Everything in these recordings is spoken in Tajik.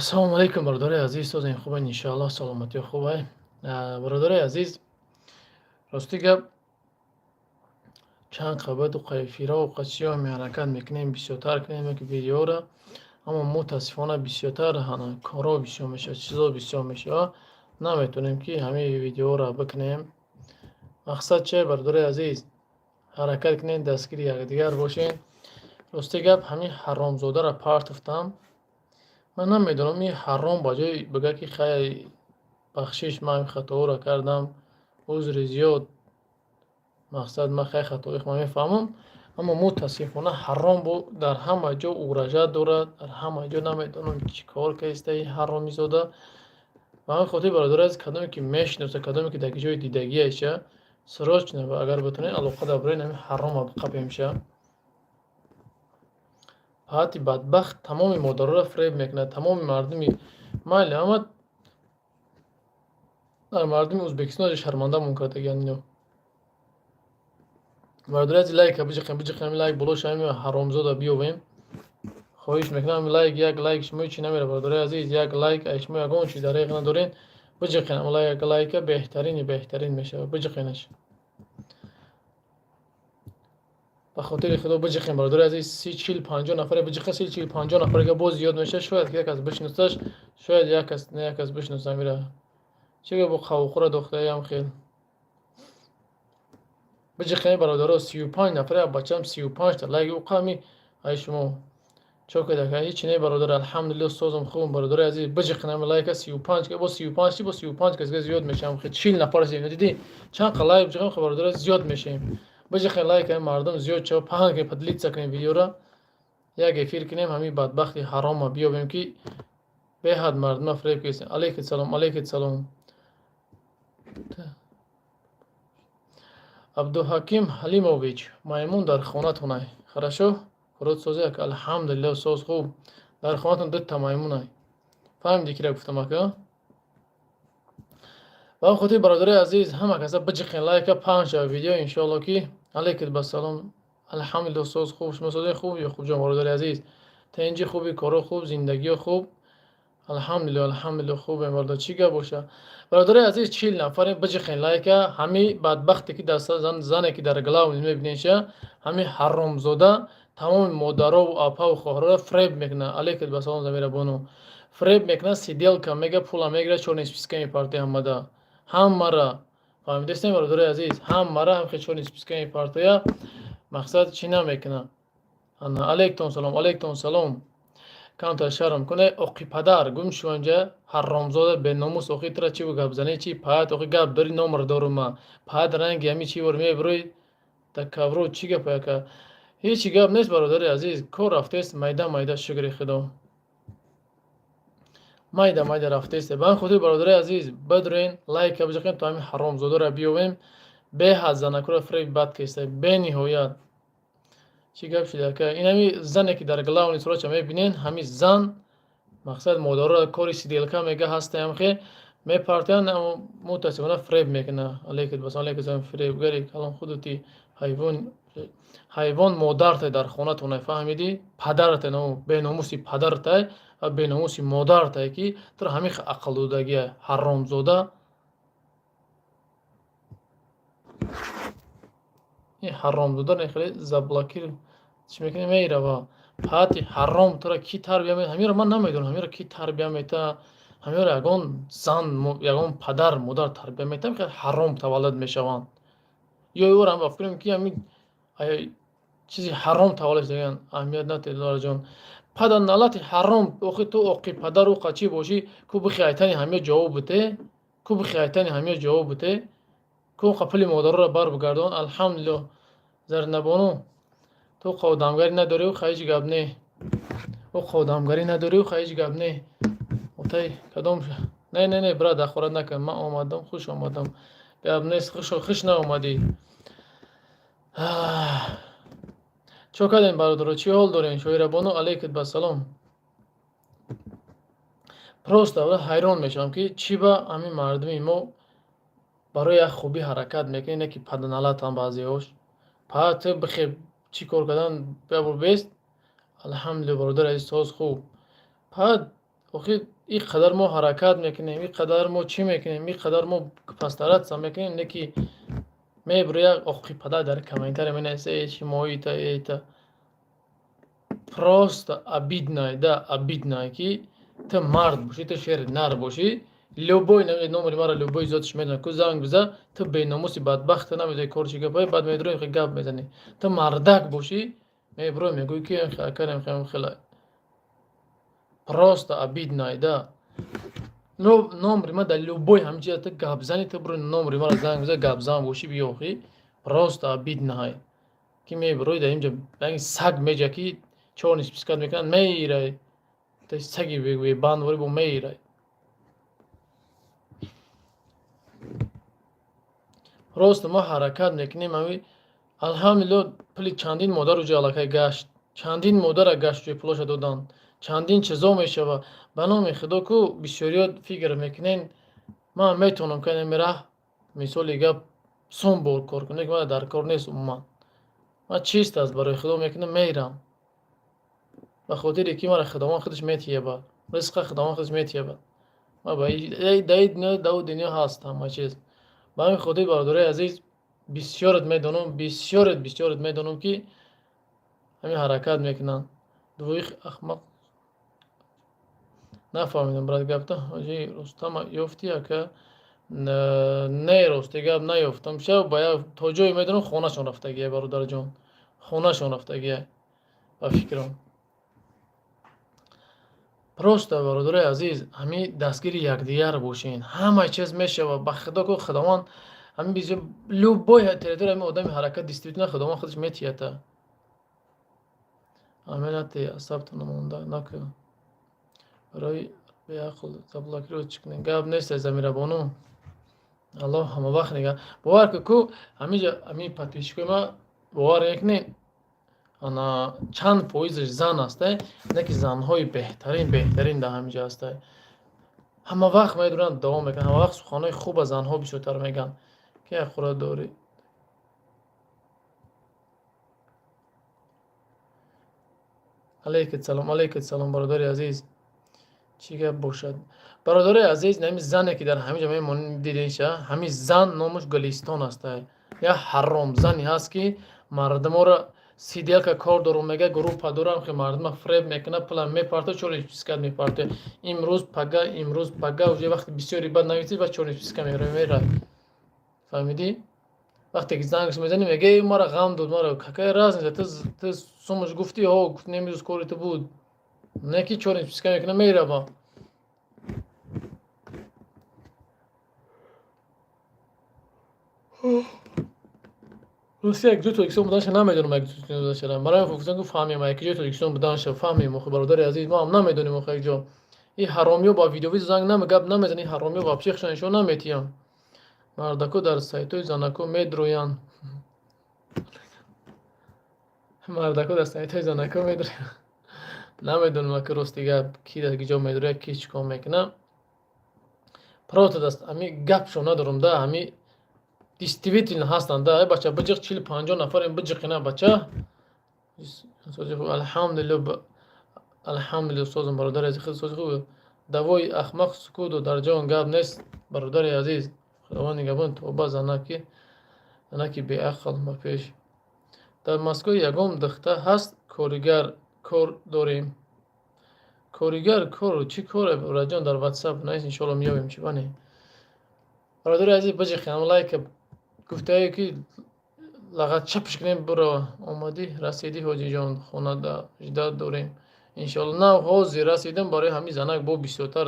Ассалому алайкум, бародари азиз, созен, хубен, иншоаллоҳ, саломатиё хубай. Бародари азиз, рости гап, чанд қабату қайфиро қачиё ҳаракат мекунем, бисёртар кунем ки видеоро, аммо мутаассифона бисёртар корҳо бисёр мешавад, чизо бисёр мешавад, наметавонем ки ҳамаи видеоро бикунем. Мақсад че, бародари азиз? Ҳаракат кунем, дастгири якдигар бошем. Рости гап, ҳамин ҳаромзодаро партофтам. Ман намедонам, ин ҳаром ба ҷои бигӯяд, ки хай, бахшиш, ман ҳамин хатоҳоро кардам, узри зиёд, мақсад, ман хай хатои ман мефаҳмам, аммо мутаассифона ҳаром бо дар ҳама ҷо угрожать дорад, дар ҳама ҷо. Намедонам, чӣ кор кардааста ин ҳаромизода. Ба ҳамин хотир, бародари азиз, кадоме ки мешиносад, кадоме ки дар ҷои дидагиаша, срочно агар битавонед, алоқа дар бораи ҳамин ҳарома биқапемша. Паҳати бадбахт тамоми модароро фиреб мекунад, тамоми мардуми майли, ама дар мардуми Ӯзбекистон шармандамон кардагианд ино. Бародари азиз, лайка биҷиқем, биҷиқем, лайк боло шавем, ҳаромзода биёвем. Хоҳиш мекунам, лайк, як лайк шумо ҳечи намера, бародари азиз, як лайк ай шумо ягон чиз дареғ надорен. Биҷиқен як лайка, беҳтарини беҳтарин мешавад, биҷиқенаш. Ба хотири Худо биҷиқем, бародари азиз, 30, 40, 50 нафаре биҷиқа, 30, 40, 50 нафарега боз зиёд мешавад, шояд ки як кас бишиносаш, шояд як кас не, як кас бишиноса мира. Чӣ гап, бо қавқура дохтаям хел. Биҷиқем, бародаро, 35 нафаре, бачам, 35 та лайк уқами ай шумо чо када? Ҳечи не, бародар, алҳамдулилло, созам, хубам. Бародари азиз, биҷиқем лайка, 35, бо 35 чи, бо 35 кас зиёд мешавам, 40 нафар дидӣ, чанд қа лайк биҷиқем, бародари, зиёд мешавем. Биҷиқем лайка, мардум зиёд шава, паҳн кунем, поделиться кунем видеоро, як эфир кунем, ҳамин бадбахти ҳарома биёбем, ки беҳад мардума фиреб кардем. Алайкум салом, алайкум салом. Абдуҳаким Ҳалимович, маймун дар хонатонай. Хорошо? Худо созӣ, ака, алҳамдулилло, соз, хуб. Дар хонатон дута маймунай. Фаҳмидӣ, кира гуфтам, ака? Ба он хотир, бародари азиз, ҳама каса биҷиқен лайка, паҳн шава видео, иншоалло ки. Алайкум басалом. Алҳамдулилло, соз, хуб. Шумо созӣ, хуб, Ёқубҷон, бародари азиз. Тинҷи, хуби, коро хуб, зиндагиё хуб. Алҳамдулилло, алҳамдулилло, хубем, бародар. Чӣ гап боша? Бародари азиз, 40 нафарем, биҷиқен лайка. Ҳами бадбахте ки дар зане ки дар главный мебинеша, ҳами ҳаромзода тамоми модарову апаву хоҳарора фиреб мекунад. Алайкум басалом, Замира бону. Фиреб мекунад, сиделка мега, пула мегирад, чёрный списка мепартои ҳамада. Ҳамара. Фаҳмидастем, бародари азиз, ҳамара ҳам хел чёрный списка мепартоя, мақсад чӣ намекунад. Ана, алайкум салом, алайкум салом. Камтар шарм куне, оқи падар, гум шув анҷа, ҳаромзода, беномус, охи тура чӣ гап занӣ, чӣ паят, охи гап дори, номер дорума. Паят ранги ҳами чӣ бор мебурӯй да кавро, чӣ гап, ака? Ҳечи гап нест, бародари азиз, кор рафтест майда майда, шукри Худо. Майда майда рафтест. Ба ҳамин хотир, бародари азиз, бидурен, лайка биҷиқем, то ҳамин ҳаромзодаро биёвем, беҳад занакуро фиреби бад киста, бениҳоят. Чӣ гап шуда, ака? Ин ҳами зане ки дар главный суратша мебинен, ҳами зан, мақсад, модароро кори сиделка мега ҳастаям, хе мепартоянд, аммо мутаассифона фиреб мекунад. Алайкум басалом, алайкум салом, фиребгари калон худути ҳайвон, ҳайвон, модартай дар хонатонай, фаҳмидӣ? Падартай, беномуси падартай ва беномуси модартай, ки туро ҳамин ақл додагия, ҳаромзода. Ин ҳаромзода хеле заблокир чӣ мекунӣ, мерава. Паҳати ҳаром, туро кӣ тарбия ме, ҳаминро ман намедонам, ҳаминро кӣ тарбия метаҳад, ҳаминро ягон зан, ягон падар, модар тарбия метаҳад, хеле ҳаром таваллуд мешаванд. Ё ӯро ба фикрам, ки ҳамин чизи ҳаром таваллуд шудагианд, аҳамият надиҳед, додарҷон. Пада налати ҳаром, охи ту оқи падар уқа чӣ бошӣ, ку бихи айтани ҳамё ҷавоб бите, ку бихи айтани ҳамё ҷавоб бите, ку уқа пули модароро барбигардон. Алҳамдулилло, Заринабону, ту уқа одамгарӣ надорӣ, уқа ҳеҷ гап не. Уқа одамгарӣ надорӣ, уқа ҳеҷ гап не. Отай кадом? Не, не, не, брат, дахорат накун, ман омадам, хуш омадам. Гап нест, хуш наомадӣ. Чо кардем, бародаро, чӣ ҳол дорем? Шоирабону, алайкум басалом. Просто ҳайрон мешавам, ки чӣ ба ҳамин мардуми мо барои як хубӣ ҳаракат мекунед, не ки паданалатам баъзеҳош. Па ту бихе чӣ кор кардан бебор бест. Алҳамдулилло, бародари азиз, соз, хуб. Па Охи, ин қадар мо ҳаракат мекунем, ин қадар мо чӣ мекунем, ин қадар мо постараться мекунем, не ки мебуро як оқи падар дар комментария менависа: «Э, чи моита, эта». Просто обидно, да, обидно, ки ту мард бошӣ, ту шери нар бошӣ, любой номери мара, любой зотиш медонад ку, занг биза. Ту беномуси бадбахта, намедони кор чӣ гапае, баъд медрои, гап мезанӣ. Ту мардак бошӣ, мебурои, мегӯӣ, ки акарем хела. Просто обидно, да. Номери ма дар любой ҳамин чиза ту гапзанӣ, ту буро, номери мара занг биза, гапзан бошӣ, биёхӣ. Просто обидно, ки мебурои дар инҷа саг меҷа, ки чорни спискат мекунад, меирай. Саги бебанд ворӣ бо меирай. Просто мо ҳаракат мекунем. Ами алҳамдулилло, пули чандин модар уҷо аллакай гашт, чандин модара гашт, ҷои пулоша доданд, чандин чизо мешава. Ба номи Худо, ку бисёриёт фикр мекунен, ман метавонам канеми раҳ, мисоли гап, сум бор кор кунем, ки ман дар кор нест умуман. Ман чист аст, барои Худо мекунам, мерам, ба хотире ки мара Худованд худаш метиёбад, ризқа Худованд худаш метиёбад. Дар дунё, дар дунё ҳаст ҳама чиз. Ба ҳамин хотир, бародарои азиз, бисёрат медонам, бисёрат, бисёрат медонам, ки ҳамин ҳаракат мекунанд. Двоих ахмақ нафаҳмидам, брат, гапта. Ҳоҷи Рустама ёфтӣ, ака? Не, рости гап, наёфтам. Шав ба як то ҷое медонам, хонашон рафтагия, бародарҷон, хонашон рафтагия, ба фикрам. Просто, бародарои азиз, ҳамин дастгири якдигар бошен, ҳама чиз мешавад. Ба Худо ку, Худованд ҳамин бисёр любой территория, ҳамин одами ҳаракат, действительно, Худованд худаш метиҳата. Аминати асабтон монда наку, барои беақл заблокировать чӣ кунем? Гап нест, Замирабону, Аллоҳ ҳама вақт нигаҳ. Бовар ку, ку ҳамиҷа ҳамин подписчикои ма, бовар мекунед, ана чанд фоизаш зан аст, не ки занҳои беҳтарин, беҳтарин дар ҳамиҷа ҳаста. Ҳама вақт медонанд, давом мекунанд, ҳама вақт суханҳои хуба занҳо бисёртар мегӯянд, ки як хӯра дорӣ. Алайкум салом, алайкум салом, бародари азиз. Чӣ гап бошад, бародари азиз? Ҳамин зане, ки дар ҳамин ҷо мемонед, дидеша, ҳамин зан номаш Гулистон аст. Як ҳаромзане ҳаст, ки мардуморо сиделка кор дорум мега, группа дорам, ки мардума фреб мекунад, пулам мепарто, чорни списка мепарто, имрӯз пага, имрӯз пага. Уже вақти бисёри бад нависӣ ва чорни списка мерад, фаҳмидӣ? Вақте ки зангш мезанӣ, мега: «Эй, мара ғам дод, мара». Какая разница? Ту сумаш гуфтӣ, ҳо, гуфт, имрӯз кори ту буд, не ки чорни списка мекуна, мерава. Рости, як ҷои Тоҷикистон буданша намедонам, як ҷои буданша. Барои гуфтам, ки фаҳмем, як ҷои Тоҷикистон буданша фаҳмем. Охи, бародари азиз, мо ҳам намедонем, охи, як ҷо. Ин ҳаромиё ба видеови занг наме, гап намезанад, ин ҳаромиё вообще худшон нишон наметиҳанд. Мардако дар сайтҳои занако медроянд. Мардако дар сайтҳои занако медроянд. Намедонам, ака, рости гап, ки дар ҷо медрояд, ки чӣ кор мекунад. Просто даст ҳами гапшон надорам, да, ҳами действительно ҳастанд, да. Бача, биҷиқ, 40-50 нафарем, биҷиқина, бача. Алҳамдулилло, алҳамдулилло, созам, бародари азиз, хеле сози хуб. Давои ахмақ сукуту дарҷон. Гап нест, бародари азиз, Худованд нигаҳбон. Тоба, занаки, занаки беақл ба пеш. Дар Москва ягон духта ҳаст, коригар кор дорем. Коригар кор чӣ коре, бародарҷон? Дар Ватсап навис, иншоалло меёбем. Чӣ бане, бародари азиз, биҷиқем лайка, гуфтае, ки лағат чапш кунем. Буро, омадӣ, расидӣ, ҳоҷиҷон, хонада ждать дорем, иншоалло. На, ҳозир расидам. Барои ҳамин занак бо бисёртар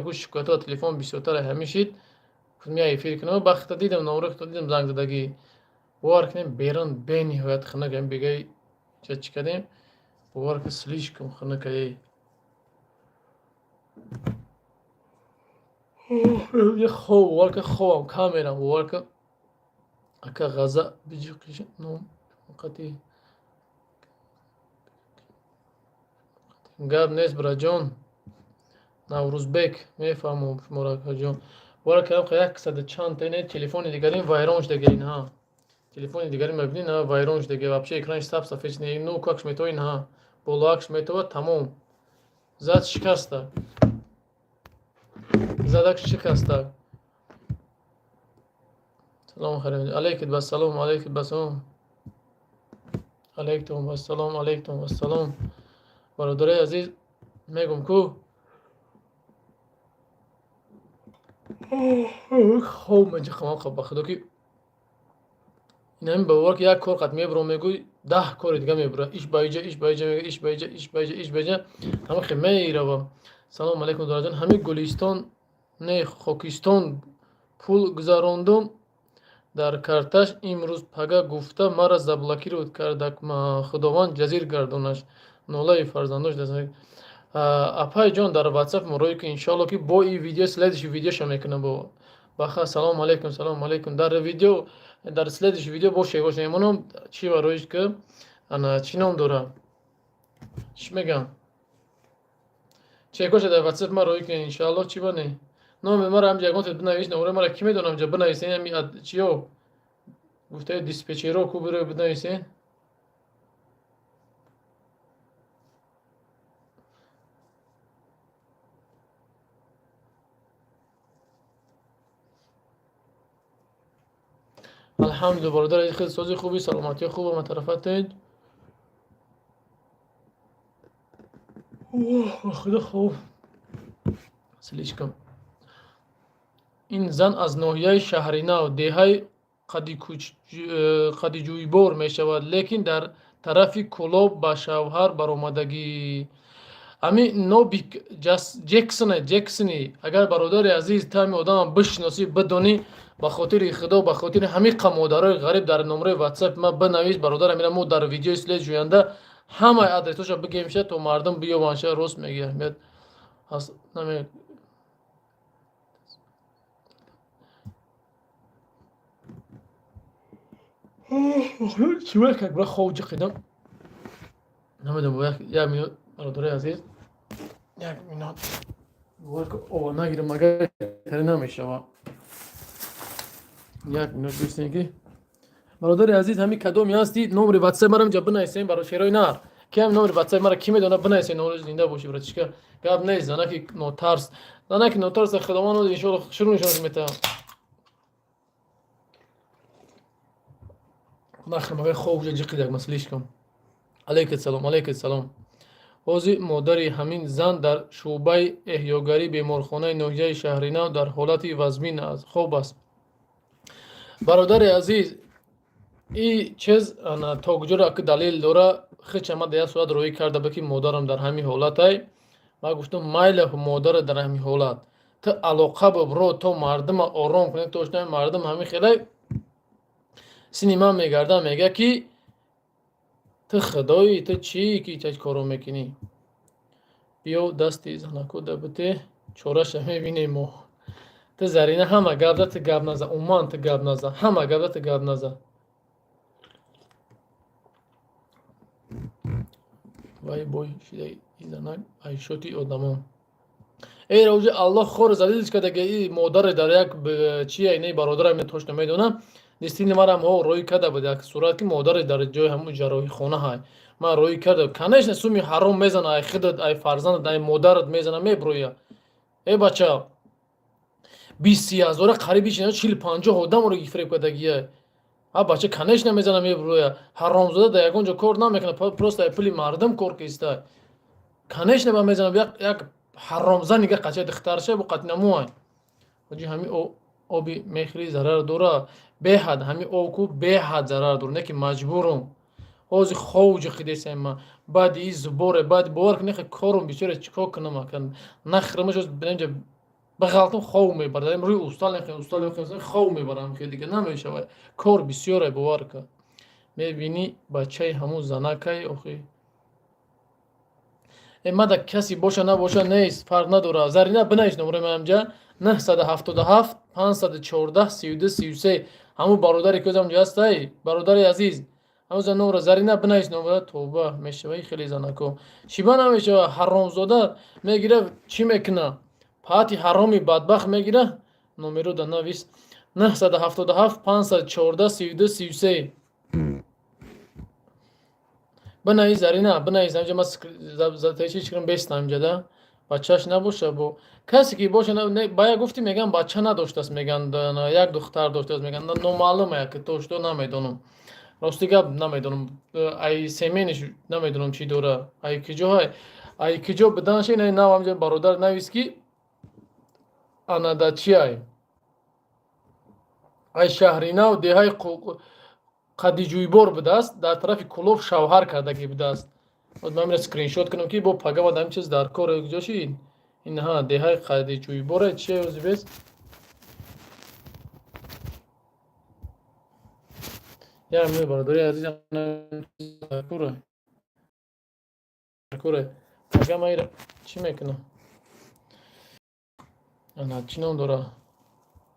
ку шикоятҳо, телефон бисёртар ҳамин шид. Мия эфир кунам, бахта дидам, номро дидам, занг задагӣ. Бовар кунем, берун бениҳоят хунук. Ҳамин бегаи чӣ кардем, бовар кун, слишком хунук. Эй, хоб, бовар кун, хобам кам мерам, бовар кун. Ака, ғаза биҷиқи, ном қати гап нест, бираҷон. Наврӯзбек, мефаҳмам шуморо, акаҷон. Бовар кардам, яксаду чанд та телефони дигарин вайрон шудаги. Инҳа телефони дигари мебинӣ, на, вайрон шудаги вообще, экранаш саб сафед шуда, ну какш метова, инҳа болоакш метова, тамом, зад, шикаста. Задак шикаста. Салом алейкум, басалом алейкум, басалом алейкум, басалом алейкум, басалом. Бародарои азиз, мегум ку хоб меҷиқам, ба худо ки инами бовар ки як кор қат мебурам, мегӯй 10 кори дига мебура, иш ба иҷа, иш ба иҷа, мега иш ба иҷа, иш ба иҷа, иш ба иҷа, ҳама хе меравам. Салом алейкум, дораҷон. Ҳами Гулистон не, Хокистон пул гузарондум дар карташ, имрӯз пага гуфта мара заблокировать кардак. Худованд ҷазир гардонаш, нолаи фарзандош. Апай ҷон, дар ватсап мурои ки иншоалло ки бо и видео следующий видеоша мекунам. Бо баха. Салом алейкум, салом алейкум. Дар видео, дар следующий видео боше, боше мемонам. Чӣ бароиш ки ана чӣ ном дора, чӣ мегам, чекоша дар ватсап ма роӣ кунед иншоалло. Чӣ ба не, номи мара ҳамҷа ягон бинавис, номаи мара ки медонам, ҷа бинависен. Ами чиё гуфтаи диспетчеро ку биро бинависен. Алҳамдулилла, бародар, хел сози хуби, саломатӣ хуб ама тарафатед. Худо хуб слишком. Ин зан аз ноҳияи Шаҳринав, деҳаи Қадиҷӯйбор мешавад, лекин дар тарафи Кӯлоб ба шавҳар баромадагӣ. Ами Нобик Ҷексоне, Ҷексони, агар бародари азиз ту ҳами одамам бишиносӣ, бидонӣ, ба хотири худо, ба хотири ҳамиқа модарои ғариб дар номраи ватсапи ман бинавис. Бародар, амира мо дар видеои следующий ҳамаи адресҳоша бигем ша, то мардум биёбанд ша. Рост мегӯи, аҳамият ҳаст наме. Чӣ как бира хоб ҷиқидам, намедонам. Як минут, бародарои азиз, як минут, ова нагирам, агар тари намешава. Як минут бистем ки бародари азиз, ҳами кадоми ҳасти, номери ватсап марам ҷа бинависем. Баро шерои нар ки ҳами номери ватсап мара ки медона, бинависем. Номери зинда боши, братишка, гап нест. Занаки нотарс, занаки нотарс, худованд иншоалло шурӯъ нишонаш метаҳам. Нахр хоб ҷа ҷиқид як слишком. Алейкум салом, алейкум салом. Ҳозир модари ҳамин зан дар шӯъбаи эҳёгарии беморхонаи ноҳияи Шаҳринав дар ҳолати вазмин хоб аст. Бародари азиз, и чиз то куҷоро ки далел дора, хича ма як сурат роӣ карда ба ки модарам дар ҳамин ҳолатай. Ма гуфтам, майла, модара дар ҳамин ҳолат ту алоқа бибро, то мардума ором кунед, то мардум ҳамин хелай сини ман мегардам, мега ки ту худоӣ, ту чӣ ки чач коро мекунӣ? Биё дасти занаку да бите, чораша мебинем мо. Ту, Зарина, ҳама гап да ту гап наза, умуман ту гап наза, ҳама гап да ту гап наза. Вай бой шидаи занак айшоти одамон. Эра уже Аллоҳ хор залилш карда ки модаре дар як чия инаи бародарам точно медонам. Действительно марам ҳо роӣ карда буд як сурат ки модаре дар ҷои ҳамун ҷарроҳихона ҳай. Ман роӣ карда. Конечно, суми ҳаром мезана, ай худат, ай фарзандат, ай модарат мезана, меброя. Э бача, 20-30 ҳазора, қариби 40-50 одамро фиреб кардагия. А бача, конечно, мезана, меброя. Ҳаромзода дар ягон ҷо кор намекунад, просто ай пули мардум кор киста. Конечно, ба мезана, як ҳаромзани га қача духтарша бо қатинамуай. Ҳоҷи, ҳами оби мехӯрӣ зарар дора, беҳад ҳами об ку беҳад зарар дора, не ки маҷбурум. Ҳозир хов ҷиқидесем ма. Баъди и зуборе, баъди бовар кунед, корум бисёре, чӣ кор кунам ака? Нахӯрам, инҷа бағалтум хов мебарад. Рӯи устал нехӯрем, устал нехӯрем, хов мебарам, ки дига намешавад. Кор бисёре, бовар кун. Мебинӣ, бачаи ҳамун занакай охи. Э мада каси боша набоша нест, фарқ надора. Зарина, бинавис номраи ман инҷа 977 514 32 33. Ҳамун бародаре ки озам ҷо ҳастай, бародари азиз, ҳамуза номра Зарина бинавис номра. Тавба мешавай хеле занако. Чиба намешава? Ҳаромзода мегира, чӣ мекуна? Паати ҳароми бадбахт мегира, номеро да навис 977 514 32 33. Бинавис, Зарина, бинавис. Ҳамҷа ман чӣ кунам, бестам инҷа да. Бачааш набоша, бо касе ки боша, бая гуфтӣ, меган, бача надоштааст, меган, як духтар доштааст, меган, номаълума, як то что намедонам, рости гап, намедонам, ай семениш намедонам чӣ дора, ай киҷоҳай, ай киҷо биданша. Ина нав бародар навис, ки анада чиай, ай шаҳри нав, деҳаи Қадиҷӯйбор будааст, дар тарафи Кулоб шавҳар кардагӣ будааст. Ман мера скриншот кунам, ки бо пага ҳамин чиз дар кор куҷо шид. Инҳа, деҳаи Қадиҷӯйбора чие озибес. Як минут, бародари азиз, кора пага ман ира чӣ мекунам? Ана, чӣ ном дора?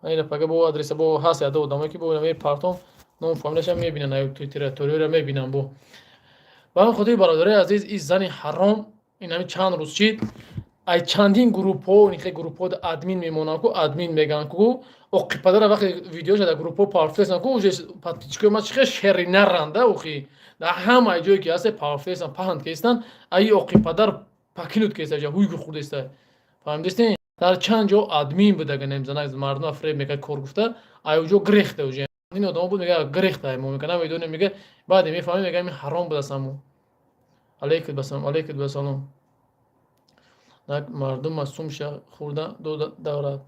Ира пага бо адреса бо ҳаст яда одамое, ки бо мепартом, ном фамилияша мебинан, территорияро мебинам. Бо ба ҳамин хотири, бародари азиз, ин зани ҳаром ин ҳамин чанд рӯз чид, ай чандин группҳо, инхе группҳо админ мемонанд ку, админ мегӯянд ку, оқипадара вақте видеоша дар группҳо партофтесан ку, уже подписчикои ма чихе шери наранда, охи дар ҳамаи ҷое ки ҳаста партофтесан, паҳнд кестан, аи оқипадар покинут кеста, ҳуйгу хурдеста, фаҳмидестен? Дар чанд ҷо админ будага, немзанак мардума фреб мекард, кор гуфта, ай уҷо гирехта, уже ин одамо буд, мега, гирехта, мо мега, намедонем, мега, баъде мефаҳмем, мега, ин ҳаром будааст ҳаму. Алейкум басалом, алейкум басалом. Мардума сумша хӯрда дорад.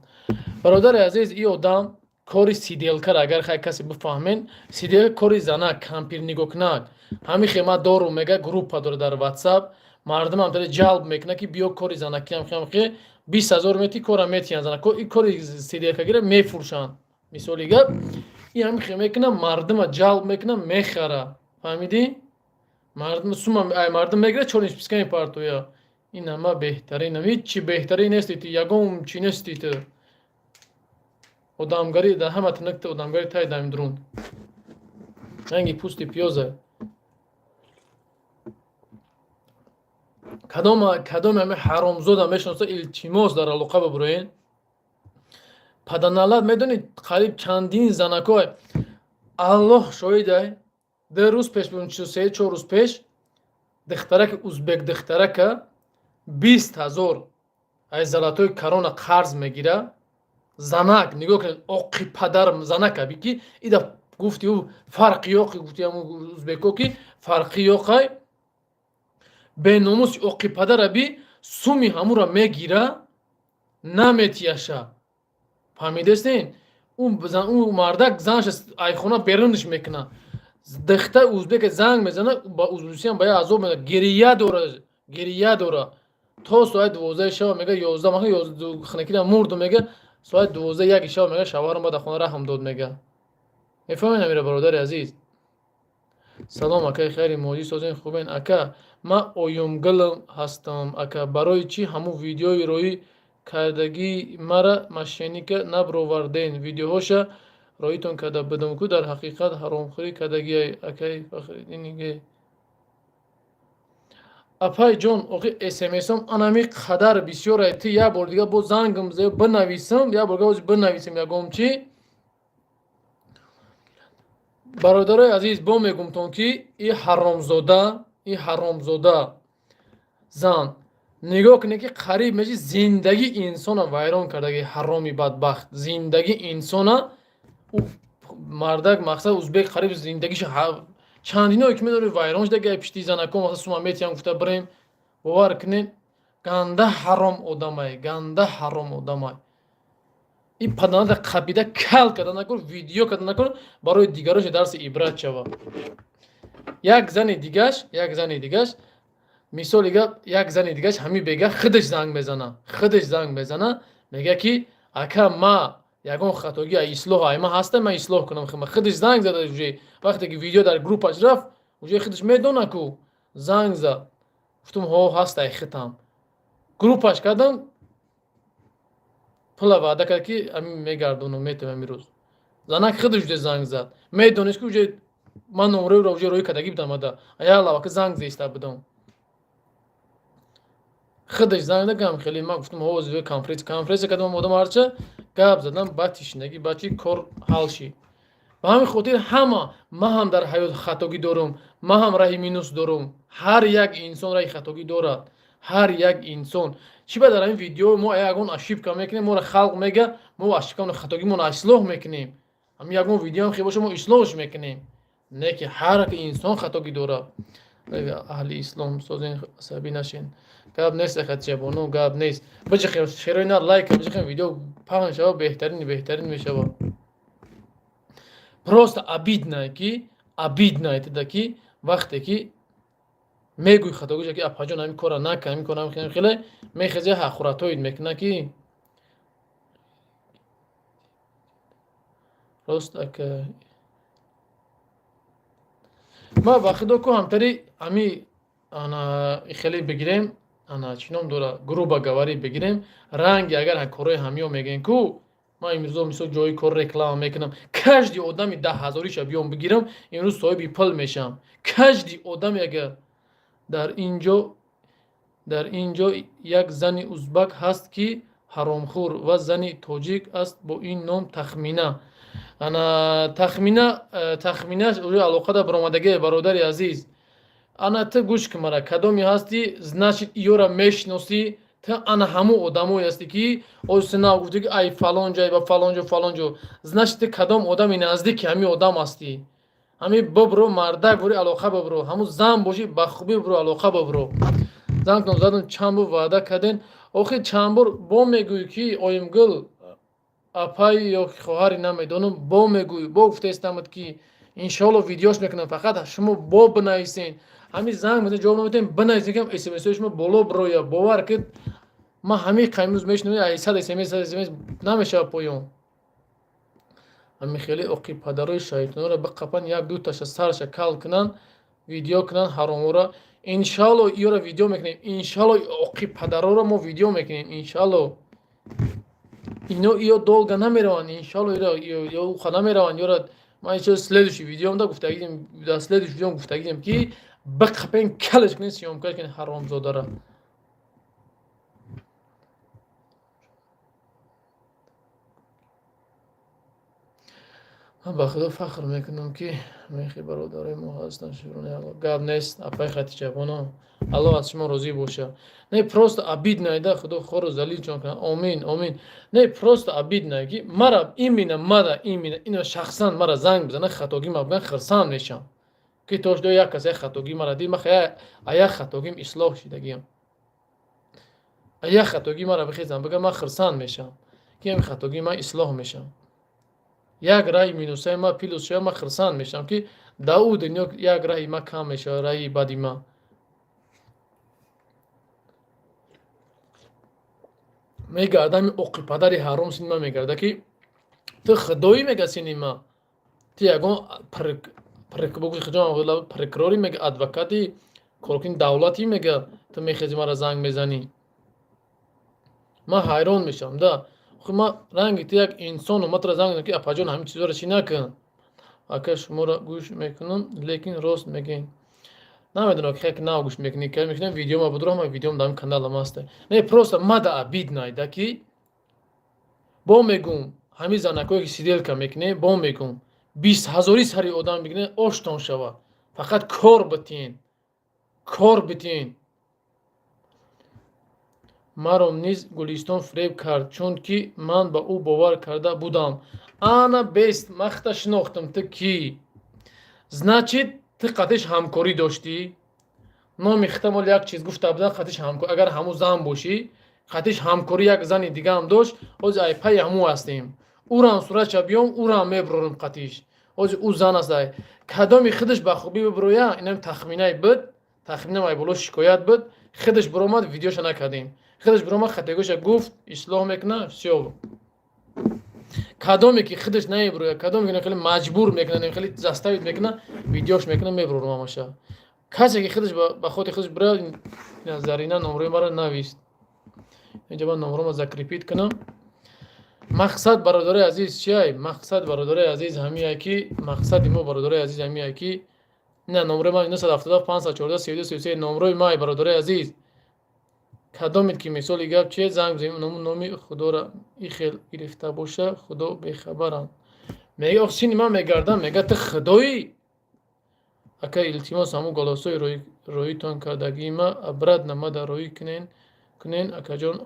Бародари азиз, и одам кори сиделкара, агар хай касе бифаҳмен, сиделка кори занак, кампир нигоҳкунак, ҳамин хема дору, мега, группа дора дар Ватсап, мардумам таре ҷалб мекунад, ки биё, кори занакиам хе, 20 000 мети, кора метиҳанд занак, и кори сиделкагира мефурӯшанд. Мисоли гап, и ҳамин хе мекуна, мардума ҷалб мекуна, мехара, фаҳмидӣ? Мардум сума мардум мегирад, чорни списка мепартоя. Ин ҳама беҳтаринам, ҳичи беҳтарин нести ту, ягон чи нести ту. Одамгарӣ дар ҳама тинакта, одамгарӣ тай дамдрун ранги пӯсти пиёза. Кадоме ҳами ҳаромзода мешиноса, илтимос, дар алоқа бибуроен. Паданалат, медонед, қариб чандин занако, Аллоҳ шоҳидай, 2 рӯз пеш, 3-4 рӯз пеш, духтараки узбек, духтарака 20 000 ай золотой корона қарз мегира. Занак, нигоҳ кунед, оқи падар занака бики ида гуфти ӯ фарқи ёқи, гуфти ҳаму узбеко, ки фарқи ёқай, беномуси оқи падара би суми ҳамура мегира, наметияша, фаҳмидестен? Ӯ мардак занша айхона берунш мекуна. Духтар узбека занг мезана, ба узбусиям ба я азоб меда, гирия дора, гирия дора то соати 12-и шаба, мега, 11 маха ханакира мурду, мега, соати 12-1-и шаба, мега, шавҳарам ба дар хона раҳм дод, мега. Мефаҳмед амира, бародари азиз? Салом, акаи хайри моҷӣ, созен, хубен, ака? Ман оюмгилм ҳастам, ака. Барои чӣ ҳамун видеои роӣ кардагии мара мошенника наброварден? Видеоҳоша роитон карда будам ку, дар ҳақиқат ҳаромхӯрӣ кардагиай, акаи Фахриддиниге. Апай ҷон, охи смсом анами қадар бисёрай, ту як бор дига боз зангм бинависам, як бор дига бинависам ягом чӣ. Бародарои азиз, бо мегумтон, ки и ҳаромзода, и ҳаромзода зан, нигоҳ кунед, ки қариб меши зиндагии инсона вайрон кардаги, ҳароми бадбахт, зиндагии инсона. Мардак, мақсад, узбек, қариб зиндагиша чандиное ки медори вайрон шуда, пишти занако, мақсад, сума метиҳам гуфта бирем. Бовар кунед, ганда ҳаром одамай, ганда ҳаром одамай. И паданата қабида кал карда накун, видео карда накун, барои дигарош дарси ибрат шава. Як зани дигаш, як зани дигаш, мисоли гап, як зани дигаш ҳамин бега худаш занг мезана, худаш занг мезана, мега, ки ака, ма ягон хатогӣ, ислоҳ ай ма ҳаста, ман ислоҳ кунам. Худаш занг зада, уже вақте ки видео дар группаш рафт, уже худаш медона ку, занг зад. Гуфтум, ҳо, ҳастай, хитам группаш кардам, пула ваъда кард, ки ами мегардонам, метавам имрӯз. Занак худаш уже занг зад, медонист, ки уже ман номроиро уже роӣ кардагӣ будам, ада як лавака занг зеиста будам. Худаш занг дагам, хеле ман гуфтам, ҳо, конференция кардам, одам ҳарча гап задам, ба тишнагӣ, ба чи кор ҳал шид. Ба ҳамин хотир ҳама, ман ҳам дар ҳаёт хатогӣ дорум, ман ҳам раҳи минус дорум, ҳар як инсон раҳи хатогӣ дорад. Ҳар як инсон чӣ ба дар ҳамин видео мо ягон ошибка мекунем, моро халқ мега, мо ошибкамон, хатогимон ислоҳ мекунем. Ҳамин ягон видеоам хе боша, мо ислоҳш мекунем. Не ки ҳар як инсон хатогӣ дорад. Аҳли ислом созен, асабӣ нашен. Гап нест, Хатичабону, гап нест. Биҷихем, шерои на лайк биҷихем, видео паҳн шава, беҳтарин, беҳтарин мешава. Просто обидно, ки обидно тида, ки вақте ки мегӯй хатогиша, ки апаҷон, ҳамин кора накун, ҳамин кора хеле мехеза, ҳақуратҳоид мекуна, ки рост ака. Ма ба худо ку ҳамтари ҳами ана хеле бигирем, ана чӣ ном дора, грубо говоря, бигирем, ранги агар корои ҳамиё мегӯем ку, ман имрӯзо мисол ҷои кор реклама мекунам, каждый одами 10 ҳазориша биём бигирам, имрӯз соҳиби пул мешавам. Каждый одаме агар дар ин ҷо як зани узбак ҳаст, ки ҳаромхӯр ва зани тоҷик аст, бо ин ном Тахмина. Ана Тахмина, Тахмина уже алоқада баромадагие. Бародари азиз, ана ту гӯш кун мара, кадоме ҳастӣ, значит, иёра мешиносӣ. Ту ана ҳамун одамое ҳастӣ, ки ози нав гуфтӣ, ки ай фалон ҷай ба фалон ҷо, фалон ҷо, значит, ту кадом одами наздики ҳамин одам ҳастӣ. Ҳамин бибро, мардак бори, алоқа бибро. Ҳамун зан бошӣ, ба хубӣ бибро, алоқа бибро. Зангтон задам, чанд бор ваъда карден, охир чанд бор бо мегӯӣ, ки оимгул апай ё хоҳари намедонам, бо мегӯӣ, бо гуфтаистамад, ки иншоалло видеош мекунам, фақат шумо бо бинависен. Ҳамин занг мезанед, ҷавоб наметем, бинависен, ки смсҳои шумо боло бироя. Бовар ки ман ҳамин имрӯз мешунавам, 100 смс, 100 смс намешавад поён. Ҳамин хеле оқи падарои шайтонро биқапан, як дуташа сарша кал кунанд, видео кунанд ҳаромора. Иншаалло иёро видео мекунем, иншаалло оқи падароро мо видео мекунем, иншаалло. Ино иё долго намераванд, иншаалло, ё уха намераванд. Ёра ман ичо следующий видеомда гуфтагидем, дар следующий видеом гуфтагидем, ки биқапен, калаш кунен, съёмкаш кунен ҳаромзодара. Ман ба худо фахр мекунам, ки мехи бародарои мо ҳастанд. Шукрони Алло. Гап нест, апай Хатичабоно, Аллоҳ аз шумо розӣ боша. Не, просто обидно да, худо хору залилчон кунад. Омин, омин. Не, просто обидно, ки мара именно, мара именно, ино шахсан мара занг бизана, хатогӣ ма биган, хирсанд мешавам, ки то шудо як кас як хатогӣ мара дид, ма як хатогим ислоҳ шидагиам. Як хатогӣ мара бихезам биган, ман хирсанд мешавам, ки ҳами хатогии ман ислоҳ мешавам. Як раҳи минусаи ма плюс шава, ман хирсанд мешавам, ки дар ӯ дунё як раҳи ма кам мешавад, раҳи бади ма. Мегардам, оқи падари ҳаром сини ма мегарда, ки ту худоӣ, мега, сини ма ту ягон прокурори, мега, адвокати, коркуни давлатӣ, мега, ту мехези мара занг мезанӣ. Ман ҳайрон мешавам да. Охи ман ранги ту як инсону, ман тура занг мезанам, ки апаҷон, ҳамин чизҳоро чӣ накун. Ака, шуморо гӯш мекунам, лекин рост мегӯед, намедонам, ки нав гӯш мекунӣ, ка мекунам, видеома будро, ҳама видеом дар каналам ҳаста. Не, просто мада обидно да, ки бо мегӯм, ҳамин занакое, ки сиделка мекунем, бо мегӯм, 20 ҳазорӣ сари одам бигирен, оштон шава, фақат кор битиен, кор битиен. Маро низ Гулистон фиреб кард, чунки ман ба ӯ бовар карда будам. Ана бест махта шинохтам, ту кӣ. Значит, ту қатиш ҳамкорӣ доштӣ. Номи хитамол як чиз гуфта будан, қатиш ҳамкор. Агар ҳамун зан бошӣ, қатиш ҳамкорӣ як зани дигаам дошт. Ҳозир ай пайи ҳамун ҳастем, ӯрам суратша биём, ӯрам мебурорем қатиш. Ҳозир ӯ зан аст, ай кадоми худаш ба хубӣ бибуроя. Инам тахминай буд, тахминам ай боло шикоят буд. Худаш буромад, видеоша накардем. Худаш буромад, хатогиша гуфт, ислоҳ мекуна, всё. Кадоме ки худаш намебуроя, кадоме ки хеле маҷбур мекуна, хеле заставить мекуна, видеош мекуна, мебурорам ҳамаша. Касе ки худаш ба хотири худаш бурояд. Зарина номрои маро навист инҷа, ман номрома закрепить кунам. Мақсад, бародарои азиз, чиай? Мақсад, бародарои азиз, ҳамие ки мақсади мо, бародарои азиз, ҳамие ки ина номрои ман 977 514 32 33, номрои май, бародарои азиз. Кадомед ки мисоли гап чие, занг бизанем. Номи худоро ихел гирифта боша, худо бехабаранд. Мега, ох, сини ман мегардам, мега, ту худоӣ. Ака, илтимос, ҳамун голосои роитон кардагима обратно мада роӣ кунен, акаҷон.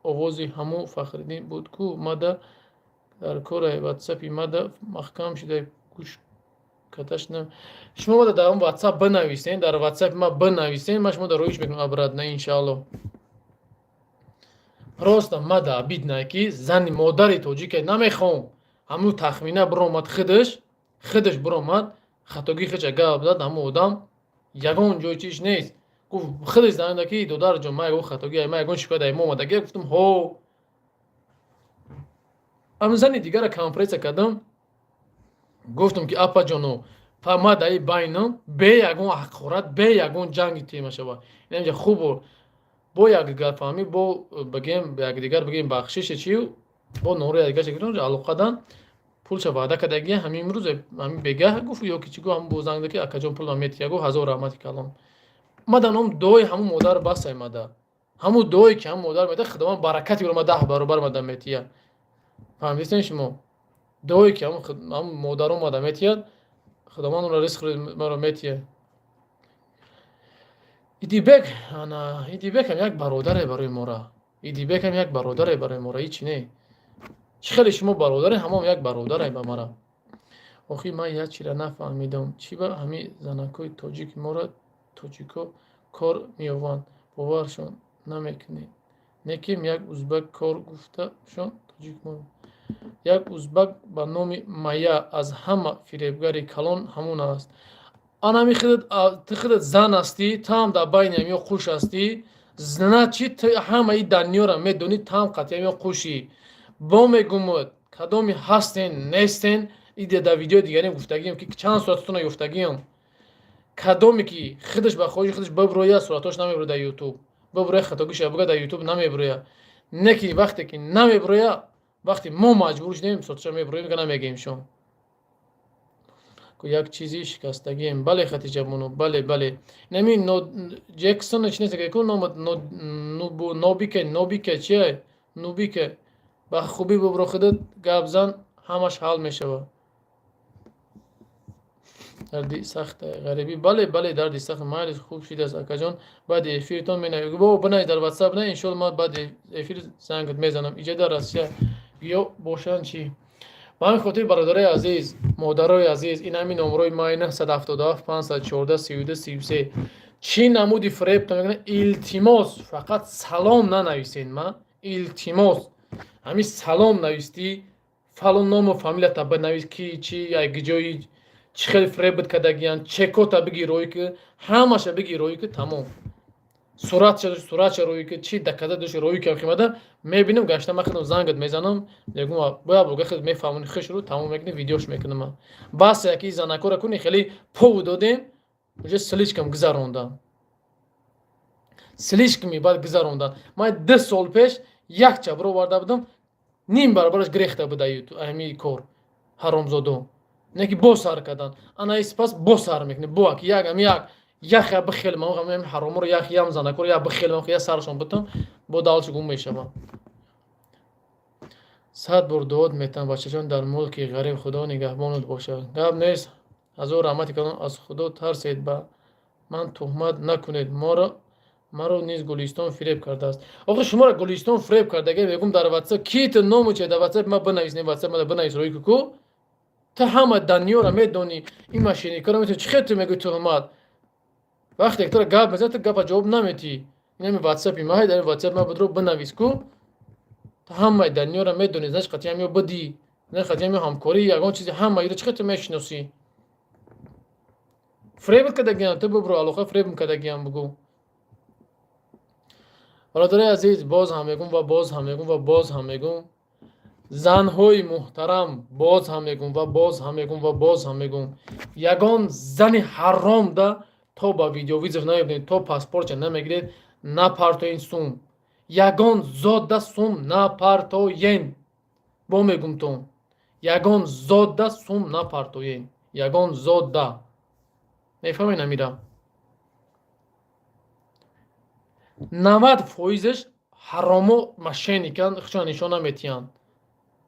Овози ҳамун Фахриддин буд ку, мада дар корай, ватсапи мада маҳкам шуда, гӯш каташ. Шумо мада дар он ватсап бинависен, дар ватсапи ма бинависен, ман шумо дар роиш мекунам обратно, иншаалло. Просто мада обидно, ки зани модари тоҷике намехоҳам. Ҳамун тахмина биромад, худаш биромад, хатогии худша гап зад. Ҳамун одам ягон ҷои чиш нест, гуфт худаш занда, ки додарҷон, ман ягон хатогӣ, ман ягон шикоят ай мо омадагӣ. Гуфтам: «Ҳо». Ҳамин зани дигара конференсия кардам, гуфтам, ки апаҷоно, ма дар байнам бе ягон ҳақорат, бе ягон ҷанги тема шава, инҷа хуб бо якдигарфаҳмӣ, бо бигем якдигар, бигем бахшише чи, бо нори якдигар гирифтам, алоқадан пулша ваъда кардагия. Ҳамин имрӯз, ҳамин бегаҳ гуфт ё ки чӣ гуфт, ҳамн бо занг ки: «Акаҷон, пул метия». Гуфт: «Ҳазор раҳмати калон». Мада ном дуои ҳамун модар басай, мада ҳамун дуое, ки ҳамун модар меда, Худованд баракати ӯро ма 10 баробар мада метия. Фаҳмидистен шумо? Дуое, ки ҳамун модаро мада метиҳад, Худованд ӯро ризқ маро метиҳад. Идибек, ана Идибекам як бародаре барои мора, Идибекам як бародаре барои мора. Ҳичи не, чӣ хеле шумо бародаре, ҳамон як бародаре ба мара. Охир ман як чира нафаҳмидам: чӣ ба ҳамин занакҳои тоҷики моро тоҷико кор меёванд, боваршон намекунед? Неким як узбак кор гуфташон тоҷик. Як узбак ба номи Мая аз ҳама фиребгари калон ҳамон аст. Анами ту худат зан ҳастӣ, ту ҳам дар байни ҳамё қуш ҳастӣ. Значит, ту ҳамаи дунёро медонӣ, ту ҳам қатъи ҳамё қушӣ. Бо мегумад, кадоми ҳастен, нестен, иде дар видеои дигарем гуфтагием, ки чанд сурататонро ёфтагиам. Кадоме ки худаш ба хоҳиши худаш биброя, суратош намеброя дар Ютуб, биброя, хатогиша буга, дар Ютуб намеброя. Не ки вақте ки намеброя, вақте мо маҷбур шудем, сураташа меброем, га намегӯем шон як чизи шикастагием. Бале, Хатиҷабону, бале, бале. Нами Ҷексон чи нест ку, Нобика, Нобика чия, Нубика, ба хубӣ бибро, худат гап зан, ҳамаш ҳал мешавад. Дарди сахта ғарибӣ, бале, бале, дарди сахт. Майли, хуб шидааст, акаҷон, баъди эфиртон менавӣ. Бо бинавис дар ватсап, на, иншоалло, ман баъди эфир зангат мезанам. Иҷа дар Россия ё бошанд чӣ? Ба ҳамин хотир, бародарои азиз, модарои азиз, ин ҳамин номрои май 977 514 32 33. Чӣ намуди фиребтон мекунад, илтимос, фақат салом нанависен. Ма илтимос, ҳамин салом навистӣ, фалон ному фамилията бинавис, ки чи, ҷои чӣ хел фиребат кардагиян, чекота биги, рӯй ки, ҳамаша биги, рӯй ки, тамом, суратша рӯй ки, чӣ доказа дошти, рӯй ки, химада мебинам, гашта ман худам зангат мезанам, мегӯм: «Боя буга худ мефаҳмони, хушрӯ тамом мекунӣ, видеош мекунам». Бас, яки занакора куни, хеле пов додем, уже слишком гузарондан, слишком баъд гузарондан. Ман 2 сол пеш як чабро оварда будам, ним баробараш гирехта буда ҳамин кор ҳаромзодо, не ки боз сар кардан. Ана сипас боз сар мекунӣ, бо ки як ами як яхя бихелмам, ҳароморо ях ям занакоро як бихелмам, я сарашон бутам, бо далчи гум мешавам. 100 бор дуот метам, бачаҷон, дар мулки ғариб Худо нигаҳбонат бошад. Гап нест, ҳазор раҳмати калон. Аз Худо тарсед, ба ман туҳмат накунед. Моро, маро низ Гулистон фиреб кардааст. Охир шуморо Гулистон фиреб кардага, мегум, дар ватсап ки ту ному че, дар ватсап ма бинавис, не, ватсап ма бинавис, рӯи ку, ту ҳама дунёро медонӣ, ин мошенникаро метони, чӣ хел ту мегӯи туҳмат? Вақте ки туро гап мезанад, ту гапа ҷавоб наметиҳӣ. Инами ватсапи ма, дар ватсап ма будро бинавис ку, ту ҳамаи дунёро медонӣ, значит, қатъиам ё бидӣ, значит, қатъиам ё ҳамкорӣ, ягон чизи, ҳамаиро чӣ хел ту мешиносӣ? Фиребат кардагиам, ту бибро алоқа, фиребм кардагиам бугӯ. Бародарои азиз, боз ҳам мегӯм ва боз ҳам мегӯм ва боз ҳам мегӯм, занҳои муҳтарам, боз ҳам мегӯм ва боз ҳам мегӯм ва боз ҳам мегӯм: ягон зани ҳаромда то ба видеовызов намебинед, то паспортша намегиред, напартоен сум. Ягон зодда сум напартоен. Бо мегумтон, ягон зодда сум напартоен, ягон зодда. Мефаҳмед амира? 90 фоизаш ҳаромо, мошенникан, хича нишон наметиҳанд.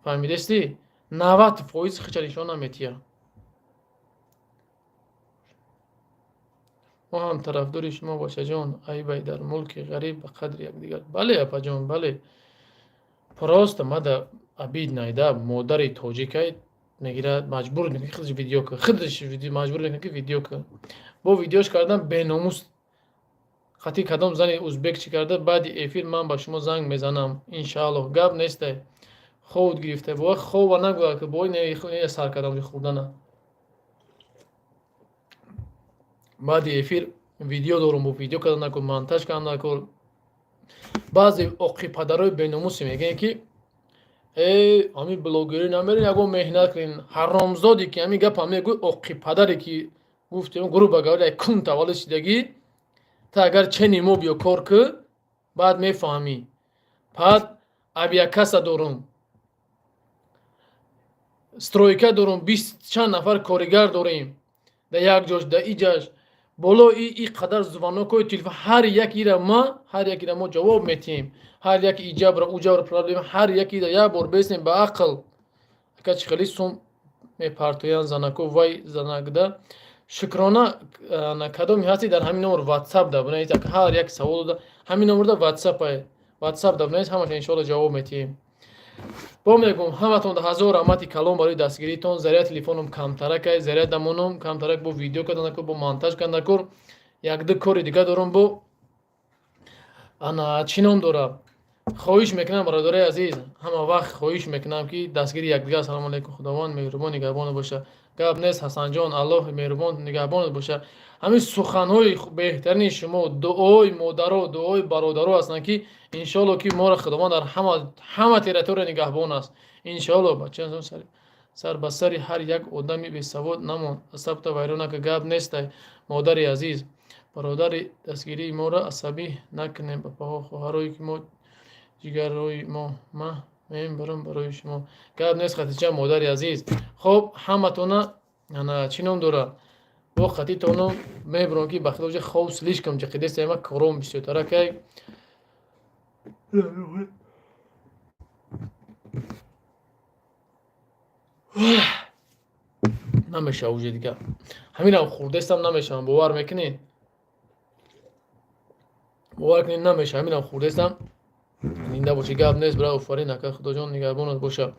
Фаҳмидестӣ? 90% хича нишон наметиҳанд. Мо ҳам тарафдори шумо, бачаҷон. Айбай, дар мулки ғариб ба қадри якдигар. Бале, апаҷон, бале. Просто мада обидно да, модари тоҷикай мегирад, маҷбур мекунад, худаш видео кун, худаш маҷбур мекунад, ки видео кун. Бо видеош кардан, беномус хати кадом зани узбек чӣ карда. Баъди эфир ман ба шумо занг мезанам, иншааллоҳ. Гап нестай, ховут гирифта бо хова нагӯяд, ки бо не сар кардам хӯрдана. Баъди эфир видео дорум, бо видео кардан накун, монтаж кардан накун. Баъзе оқи падарои беномусе мегӯянд, ки э, ҳамин блогерӣ намерен, ягон меҳнат кунен. Ҳаромзоде ки ҳамин гапа мегӯй, оқи падаре ки гуфтем, грубо говоря, кун таваллуд шидагӣ, та агар чени мо биё кор кӯ, баъд мефаҳмӣ. Баъд авиакасса дорум, стройка дорум, бист чанд нафар коригар дорем да як ҷош, да иҷаш боло и қадар звонокҳои телефон. Ҳар якира ма, ҳар якира мо ҷавоб метиҳем, ҳар яки иҷабра, уҷабра, проблема, ҳар якира як бор бесем ба ақл. Ака, чӣ хеле сум мепартоянд занако, вай занакда. Шукрона, кадоме ҳасти, дар ҳамин номер ватсап да бинавис. Ҳар як савол да ҳамин номерда ватсап да бинавис, ҳамаша иншоалло ҷавоб метиҳем. Бо мегӯм, ҳаматон ҳазор раҳмати калон барои дастгиритон. Заряд телефоном камтаракай, заряд дамоном камтарак, бо видео кардан накор, бо монтаж кардан накор, якду кори дига дорум. Бо ана чӣ ном дора, хоҳиш мекунам, бародарои азиз, ҳама вақт хоҳиш мекунам, ки дастгири якдигар. Ассалому алайкум, Худованд меҳрубон нигаҳбонат боша. Гап нест, Ҳасанҷон, Аллоҳ меҳрубон нигаҳбонат боша. Ҳамин суханҳои беҳтарини шумо, дуои модаро, дуои бародаро ҳастанд, ки иншоалло, ки моро Худованд дар ҳама территория нигаҳбон аст, иншоалло. Бача, сар ба сари ҳар як одами бесавод намон, асабта вайрон нака. Гап нестай, модари азиз. Бародари дастгирии моро асабӣ накунем, папаҳо, хоҳарое ки мо ҷигарҳои мо, ма мебарам барои шумо. Гап нест, Хатиҷа, модари азиз. Хоб, ҳаматона ана чӣ ном дорад, бо қатитоно мебурам, ки ба хилофи хов слишком ҷиқидеста, ма кором бисёртаракай. Намешава уже дига, ҳаминам хурдестам, намешавам, бовар мекунед, бовар кунед, намешава, ҳаминам хурдестам. Зинда бошӣ, гап нест, бира, офарин, ака, Худоҷон нигаҳбонат боша.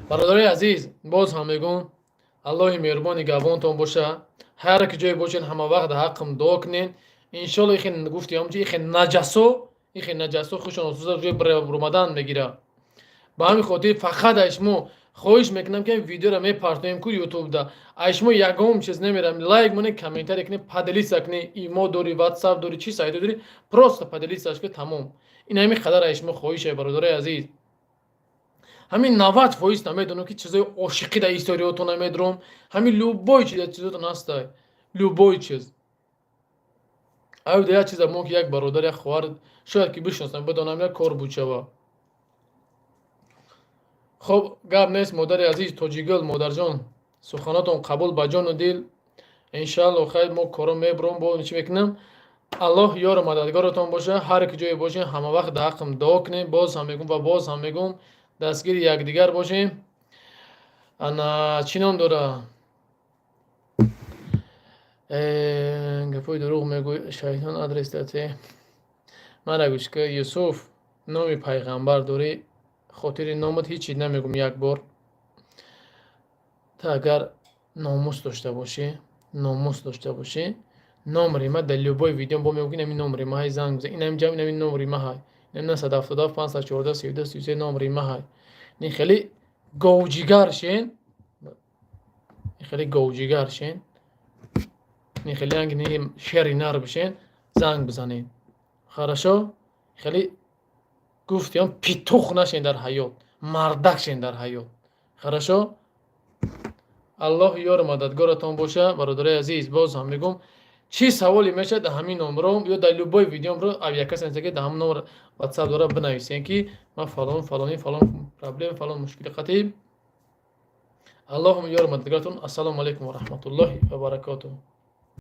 Бародарои азиз, боз ҳам мегӯм, Аллоҳи меҳрубон нигаҳбонтон боша. Ҳар ки ҷое бошед, ҳама вақт дар ҳаққам дуо кунед, иншолло. Ихе гуфти ҳамчи, ихе наҷасо, ихе наҷасо хушон ҷои ромадан мегира. Ба ҳамин хотир фақат аз шумо хоҳиш мекунам, ки видеоро мепартоем ку ютубда, аз шумо ягон чиз намерам: лайк монед, комментария кунед, поделиться кунед. Имо дорӣ, ватсап дорӣ, чӣ сайто дорӣ, просто поделиться ш кунед, тамом. Ин ҳамин қадар аз шумо хоҳише, бародарои азиз. Ҳамин 90% намедонам, ки чизои ошиқӣ дар историётон намедурам. Ҳамин любой чиз чизотон ҳастай, любой чиз. Аюда як чиза мо, ки як бародар, як хоҳар шояд ки бишносам, бидонам, як кор буд шава. Хоб, гап нест, модари азиз, Тоҷигул, модарҷон, суханотон қабул ба ҷону дил, иншаалло. Хайр, мо коро мебурам, бо чӣ мекунам. Аллоҳ ёру мададгоротон боша. Ҳар ки ҷое бошем, ҳама вақт дар ҳаққам дуо кунем. Боз ҳам мегӯм ва боз ҳам мегӯм, дастгири якдигар бошем. Ана чӣ ном дора, гапҳои дурӯғ мегӯй, шайтон адрес дате. Мара гӯш ка, Юсуф, номи пайғамбар дорӣ, хотири номат ҳеҷ чиз намегӯм. Як бор та агар номус дошта бошӣ, номус дошта бошӣ, номери ма дар любой видео бо мегӯ, ки инами номери ма ҳай, занг бизан, инами ҷам, инами номери ма ҳай, инами 977 514 32 33 номери ма ҳай. Ин хеле говҷигар шен, ин хеле говҷигар шен, ин хеле янги шери нар бишен, занг бизанед. Хорошо, хеле гуфтиам, петух нашен дар ҳаёт, мардак шен дар ҳаёт. Хорошо, Аллоҳ ёру мададгоратон боша, бародарои азиз. Боз ҳам мегӯм, чӣ саволе мешавад, дар ҳамин номро ё дар любой видеомро якас ки дар ҳамон номр ватсап дора, бинависем, ки ман фалон фалони фалон проблем, фалон мушкили қатиб. Аллоҳум ёру мададгоратон. Ассалому алайкум ва раҳматуллоҳи ва баракотуҳ.